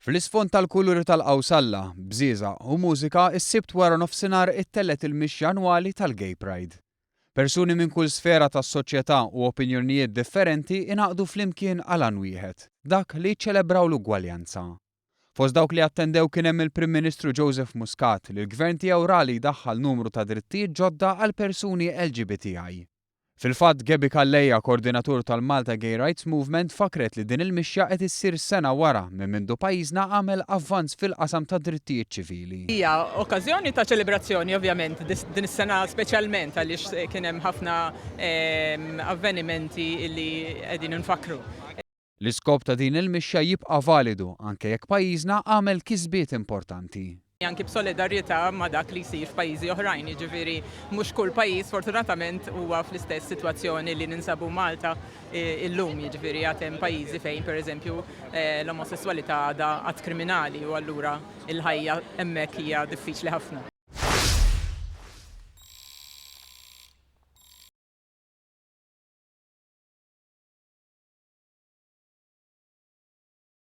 Fl-isfond tal-kuluri tal-qawsalla, bżieżaq u mużika, is-Sibt waranofsinhar ittellgħet il-mixja annwali tal-Gay Pride. Persuni minn kull sfera tas-soċjetà u opinjonijiet differenti ingħaqdu flimkien għal għan wieħed, dak li jiċċelebraw l-ugwaljanza. Fost dawk li attendew kien hemm il-Prim Ministru Joseph Muscat li l-Gvern tiegħu ra li jdaħħal numru ta' drittijiet ġodda għall-persuni LGBTI. Fil-fatt, Gaby Calleja, koordinatur tal-Malta Gay Rights Movement fakkret li din il-mixja qed issir sena wara minn mindu pajjiżna għamel avvanz fil-qasam tad-drittijiet ċivili. Hija okkażjoni ta' ċelebrazzjoni ovvjament din is-sena speċjalment għaliex kien hemm ħafna avvenimenti li qegħdin infakkru. L-iskop ta' din il-mixja jibqa' validu anke jekk pajjiżna għamel kisbiet importanti. Anki b'solidarjetà ma' dak li jsir f'pajjiżi oħrajn, jiġifieri mhux kull pajjiż sfortunatament huwa fl-istess sitwazzjoni li ninsabu Malta illum, jiġifieri għad hemm pajjiżi fejn pereżempju l-omosesswalità għadha att kriminali u allura l-ħajja hemmhekk hija diffiċli ħafna.